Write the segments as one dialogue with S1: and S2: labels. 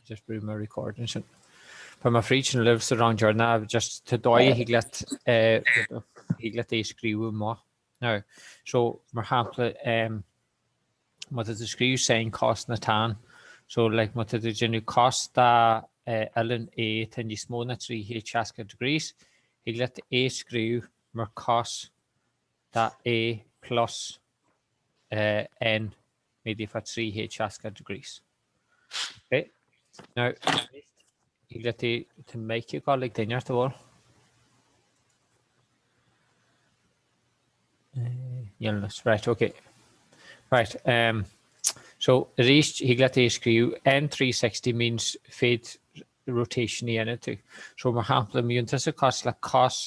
S1: Just brú mé record ansin. Tá mé fríd sin libh sa rang deireanach, just tá dóigh a thig leat thig leat é a scríobh amach. Now, so mar shampla um, má tá tú ag scríobh sin cos na tan, so like má tá tú ag déanamh cos de uh, uillinn A atá níos mó ná 360 degrees, thig leat é a scríobh mar cos de A plus uh, N méadaithe fá 360 degrees. Ok, now, thig leat é, tá mic ag dul ag duine ort, an bhfuil? Níl anois, right, ok. Right, um, so arís thig leat é a scríobh, N360 means féad rotation a dhéanamh tú. So mar shampla, má bhíonn tusa cosúil le cos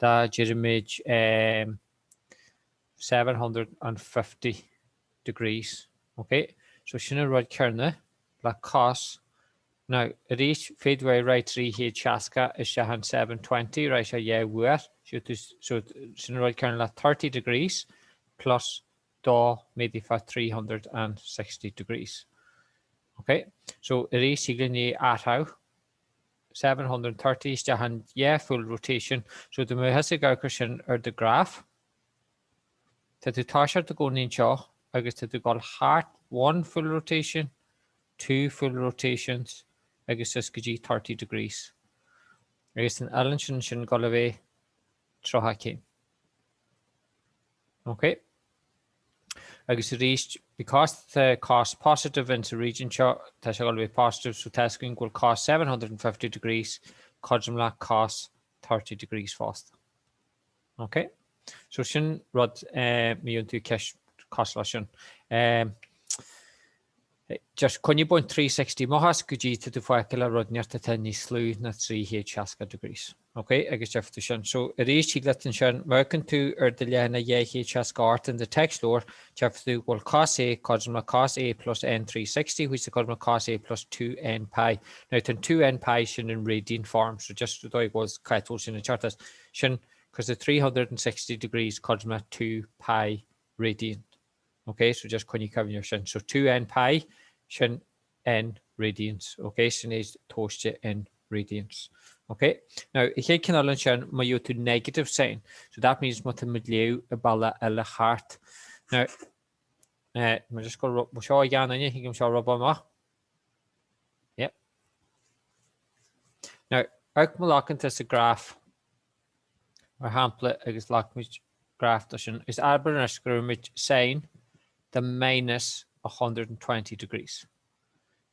S1: de deirimid um, 750 degrees, ok? So sin an rud céanna le cos. Now, arís, féadfaidh raghaidh 360 isteach in 720, raghaidh sé dhá uair, so sin an rud céanna le 30 degrees plus 2 méadaithe fá 360 degrees. Ok? So arís, thig linn é a athrú. 730 isteach in dhá full rotation, so dá mbeadh thusa ag amharc air sin ar do graf, Tá tú ag toiseacht i gcónaí anseo agus tá tú ag dul thart one full rotation, two full rotations agus suas go dtí 30 degrees. Agus an uillinn sin ansin ag dul a bheith 30 céim. Ok. Agus arís, because tá cos positive in sa region seo, tá sé ag dul a bheith positive, so tá a fhios againn go bhfuil cos 750 degrees cothrom le cos 30 degrees fosta. Ok, so sin rud má bhíonn tú ceist cosúil leis sin. Just coinnigh baint 360 amach as go dtí tá tú fágtha le rud inteacht atá níos lú ná 360 degrees. Ok, agus deirfidh tú sin. So arís thig leat ansin, má amharcann tú ar do leathanach 268 in do téacsleabhar, deirfidh tú go bhfuil cos A cothrom le cos A plus N 360, which is cothrom le cos A plus 2N pi. Now tá an 2N pi sin in radian form, so just dóigh go bhfuil caitúil sin an ceart as. Sin cos the 360 degrees cothrom le 2 pi radian. Ok, so just coinnigh cuimhne ar sin. So 2n pi, sin n radians. Ok, sin é tomhaiste in radians. Ok, now an chéad cineál ansin má gheobhaidh tú negative sign. So that means má tá muid léamh i bealach eile thart. Now, eh, má just go seo a dhéanamh, thig liom seo a rubáil amach. Yep. Now, amharc má ghlacann tusa graf, mar shampla, agus glacaimid graf de sin, is abair anois go raibh muid sine de minus 120 degrees.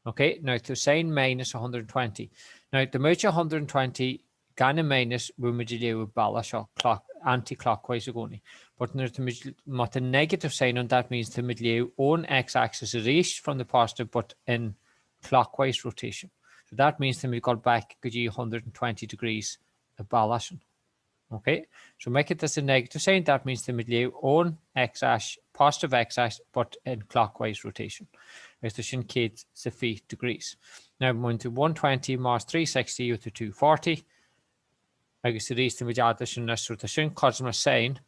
S1: Ok, now tá sine minus 120. Now, dá mbeadh sé 120 Gan an minus, bheadh muid ag léamh an bealach seo, clock, anti-clockwise i gcónaí. But nuair atá muid, má tá negative sign ann, that means tá muid ag léamh ón x-axis arís from the positive but in clockwise rotation. So that means tá muid ag dul back go dtí 120 degrees an bealach sin. Ok? So má fheiceann tusa negative sign, that means tá muid ag léamh ón x-ais, positive x-ais but in clockwise rotation. Agus tá sin 120 degrees. Now má bhain tú 120 amach as 360 gheobhaidh tú 240 agus arís tá muid fhada sin anois so tá sin cothrom le sine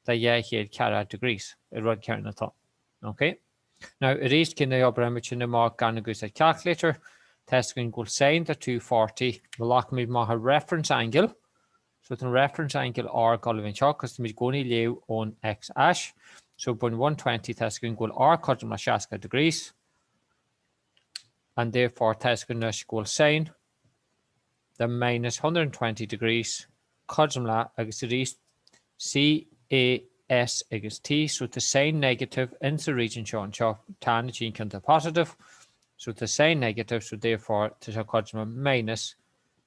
S1: de 240 degrees an rud céanna atá. Ok? Now arís cén dóigh a oibreoidh muid sin amach gan ag úsáid calculator? Tá a fhios againn go bhfuil sine de 240 má ghlacaimid amach an reference angle So tá an reference angle R ag dul a bheith anseo cos tá muid i gcónaí ag léamh ón x-ais. So bain 120 tá a fhios againn go bhfuil R cothrom le 60 degrees and therefore tá a fhios againn anois go bhfuil sine de minus 120 degrees cothrom le agus arís C, A, S agus T so tá sine negative in sa region seo anseo tan an t-aon ceann atá positive so tá sine negative so therefore tá sé cothrom le minus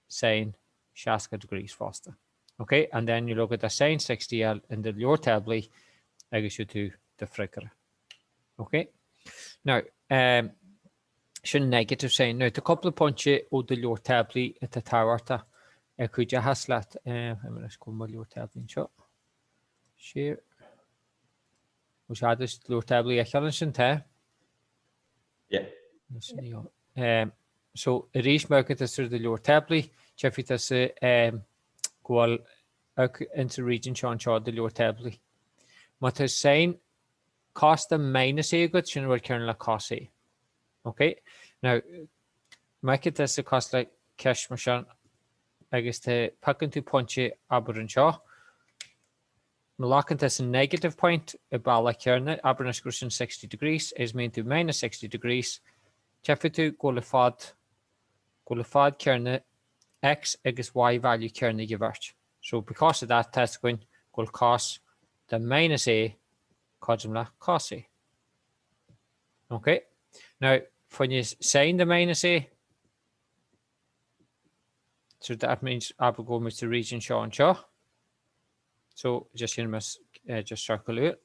S1: sine 60 degrees fosta. Ok, and then you look at the sine 60 L in do leabhar táblaí agus gheobhaidh tú do freagra. Ok? Now, um, sin negative sign. Now, tá cúpla pointe ó do leabhar táblaí atá tábhachtach a chuideochas leat. Um, anois go mo leabhar táblaí anseo. Share. Ó sé leabhar táblaí a cheann sin tá?
S2: Yeah.
S1: Um, so arís má amharcann tusa ar do leabhar táblaí, tchífidh tusa um, go bhfuil insa region seo anseo do leabhar táblaí. Má tá sine cos de minus A agat, sin an rud céanna le cos A. Ok? Now, Má fheiceann tusa cosúil le ceist mar sin agus tá piocann tú pointe abair anseo, má ghlacann tusa negative point i bealach céanna, abair anois go raibh sin 60 degrees agus má dhéanann tú minus 60 degrees, tchífidh tú go bhfuil an fad, go bhfuil an fad céanna x agus y value céanna ag an bheirt. So because of that tá a fhios againn go bhfuil cos de minus a cothrom le cos A. Ok, now fá choinne sin de minus A, so that means abair go bhfuil muid sa region seo anseo, so just sin mas eh, just circle it.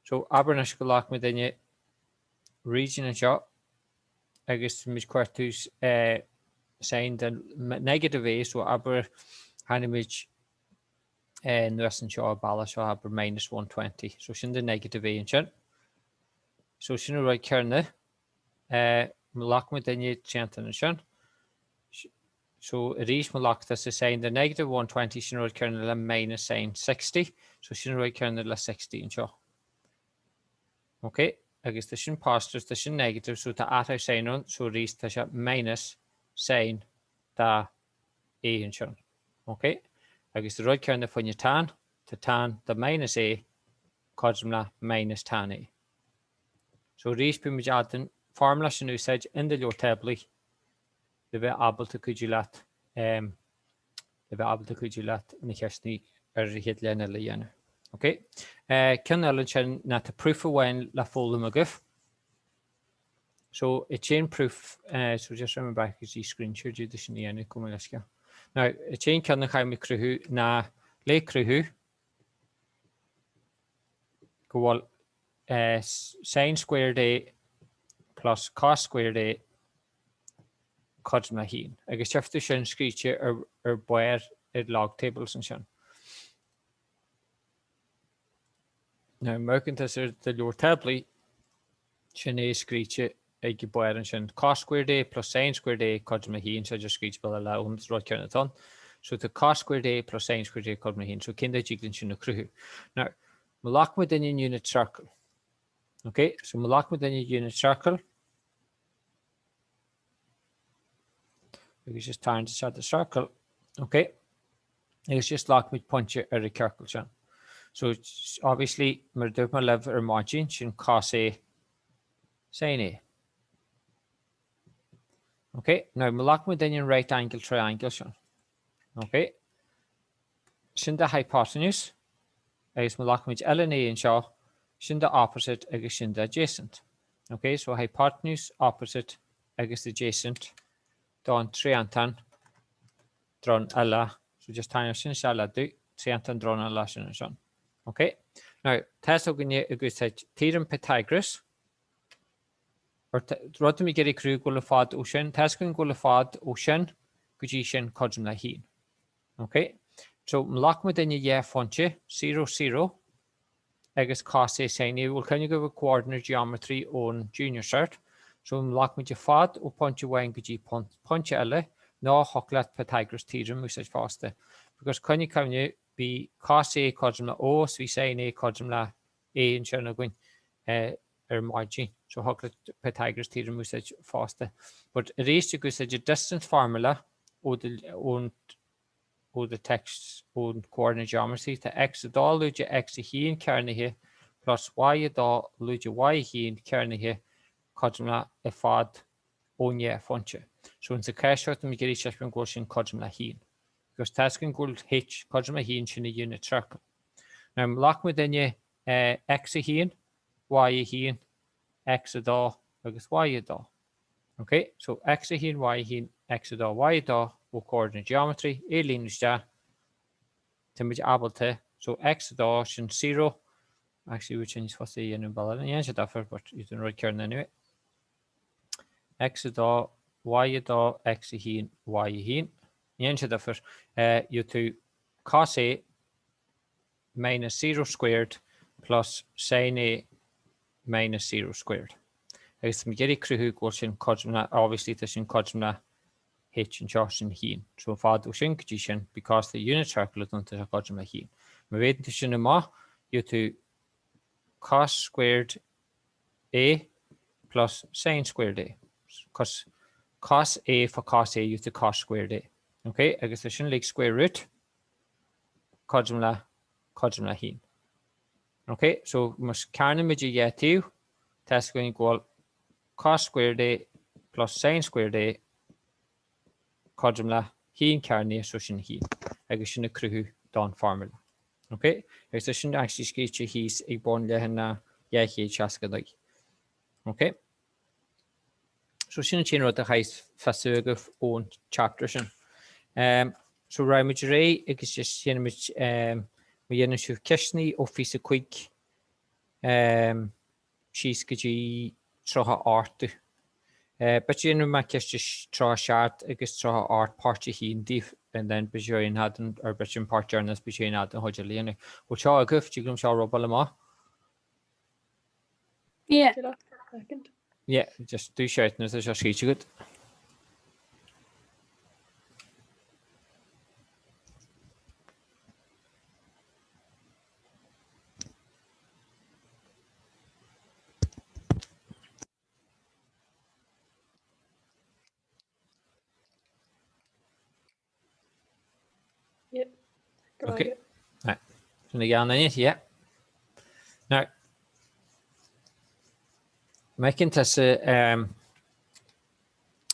S1: So abair anois go nglac muidinne region anseo agus muid cuartú eh, sin de negative A, so abair tháinig muid anuas anseo an bealach seo abair minus 120. So sin do negative A ansin. So sin an rud céanna. Má ghlac muidinne triantán ansin. So arís má ghlac tusa sin de negative 120 sin an rud céanna le minus sin 60. So sin an rud céanna le 60 anseo. Ok, agus tá sin positive, tá sin negative, so tá athrú sin ann, so arís tá sé minus sin de A ansin. Ok? Agus an rud céanna fá choinne tan, tá tan de minus A cothrom le minus tan A. So arís beidh muid ábalta an formula sin a úsáid in do leabhar táblaí le bheith ábalta cuidiú leat le bheith ábalta cuidiú leat na ceisteanna ar an chéad leathanach eile a dhéanamh. Ok? Ceann eile ansin ná tá proof amháin le foghlaim agaibh. So an t-aon proof, so just run back go dtí screen share due sin a dhéanamh gabh mo leithscéal. Now, an t-aon ceann a chaithfidh muid cruthú ná le cruthú go bhfuil sin squared A plus cos squared A cothrom le haon. Agus tchífidh tú sin scríte ar barr ar log tables ansin. Now, má amharcann tusa ar do leabhar táblaí, sin é scríte ag barr ansin. Cos squared A plus sin squared A cothrom le haon, so just scríte bealach le ón rud céanna atá ann. So tá cos squared A plus sin squared A cothrom le haon, so cén dóigh a dtig linn sin a chruthú? Now, má ghlac muidinne an unit circle, ok, so má ghlac muidinne unit circle, agus just tarraingt isteach the circle, ok, agus just ghlac muid pointe ar an ciorcal sin. So obviously mar a dúirt mé libh ar maidin sin cos A sin A. Ok, now má ghlac muidinne an right angle triangle sin. Ok, sin do hypotenuse agus má ghlac muid uillinn A anseo, sin do opposite agus sin do adjacent. Ok, so hypotenuse, opposite agus adjacent don triantán dronuilleach. So just tarraing sin isteach le do triantán dronuilleach sin ansin. Ok, now tá fhios againne ag úsáid theorem Pythagoras, rud tá muid ag iarraidh cruthú go bhfuil an fad ó sin, tá fhios againn go bhfuil an fad ó sin go dtí sin cothrom le haon. Ok, so má ghlac muidinne dhá phointe, 0, 0, agus cos A sin A, bhfuil cuimhne agaibh ar coordinate geometry ón Junior Cert, so má ghlac muid an fad ó phointe amháin go dtí pointe eile, nó thiocfadh leat Pythagoras theorem a úsáid fosta. Because coinnigh cuimhne, bhí cos A cothrom le O is bhí sin A cothrom le A ansin againn ar maidin, so thiocfadh leat Pythagoras theorem a úsáid fosta. But arís ag úsáid an distance formula ón ó do text ón coordinate geometry, tá x 2 lúide x 1 cearnaithe plus y 2 lúide y 1 cearnaithe cothrom le an fad ón dhá phointe. So insa chás seo tá muid ag iarraidh taispeáint go bhfuil sin cothrom le haon. Because tá fhios againn go bhfuil h cothrom le haon sin an unit circle. Now má ghlac muidinne x 1, y 1, x 2 agus y 2. Ok, so x 1, y 1, x 2, y 2 ó coordinate geometry, é a líonadh isteach, tá muid ábalta, so x 2 sin 0, actually bheadh sé níos fusa a dhéanamh bealach eile, ní dhéanann sé difear but you an rud céanna anyway. x 2, y 2, x 1, y 1, ní dhéanann sé difear, you tú cos A minus 0 squared plus sin A minus 0 squared. Agus tá muid ag iarraidh cruthú go bhfuil sin cothrom le, obviously tá sin cothrom le h anseo, sin 1. So an fad ó sin go dtí sin, because the unit circle atá ann, tá sé cothrom le 1. Má bhféadann tú sin amach, gheobhaidh tú cos squared A plus sin squared A. Cos Cos A fá cos A gheobhaidh tú cos squared A. Ok, agus tá sin like square root cothrom le cothrom le haon. Ok, so má cearnaímid a dhá taobh, tá a fhios againn go bhfuil cos squared A plus sin squared A cothrom le haon cearnaithe so sin haon agus sin ag cruthú don formula. Ok, agus tá sin actually scríte thíos ag bun leathanach 269. Ok. So sin an t-aon rud a chaithfidh fiosú agaibh ón chapter sin. Um, so raghaimid ar aghaidh agus just déanfaimid um, má dhéanann sibh ceisteanna ó phíosa 5 um, síos go dtí 38. Uh, b'fhéidir déanfaidh mé ceist 37 agus 38 páirt 1 daoibh and then beidh sé in eadan ar b'fhéidir an páirt deireanach beidh sé in eadan chuid eile a dhéanamh. Bhfuil seo agaibh, tig liom seo a rubáil amach?
S3: Yeah.
S1: Yeah, just do shout nuair atá sé scríte agat.
S3: Yep.
S1: Okay. Right. Sin ag an duine, yeah. Now, má fheiceann tusa um,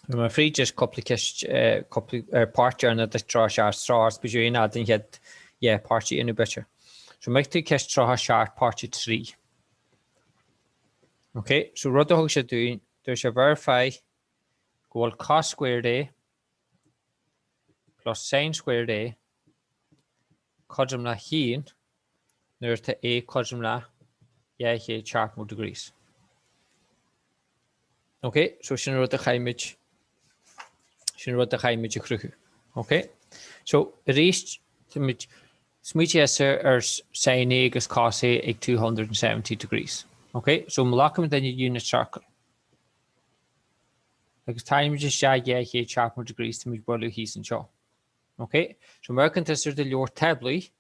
S1: Má fríd just cúpla ceist eh, cúpla er, páirt deireanach de 37 tráth b'fhéidir aon fhad an chéad yeah, páirt a dhéanamh b'fhéidir. So má fheiceann tú ceist 37 páirt 3. Ok, so rud a thug sé dúinn, dúirt sé verify go bhfuil cos squared A plus sin squared A cothrom le haon nuair atá A cothrom le 270 degrees. Ok, so sin rud a chaithfimid sin rud a chaithfimid a chruthú. Ok, so arís táimid smaointigh ar sin A agus cos A ag 270 degrees. Ok, so má ghlacaimid an unit circle. Agus tarraingímid isteach 270 degrees táimid ag bualadh thíos anseo. Ok, so má amharcann tusa ar do leabhar táblaí,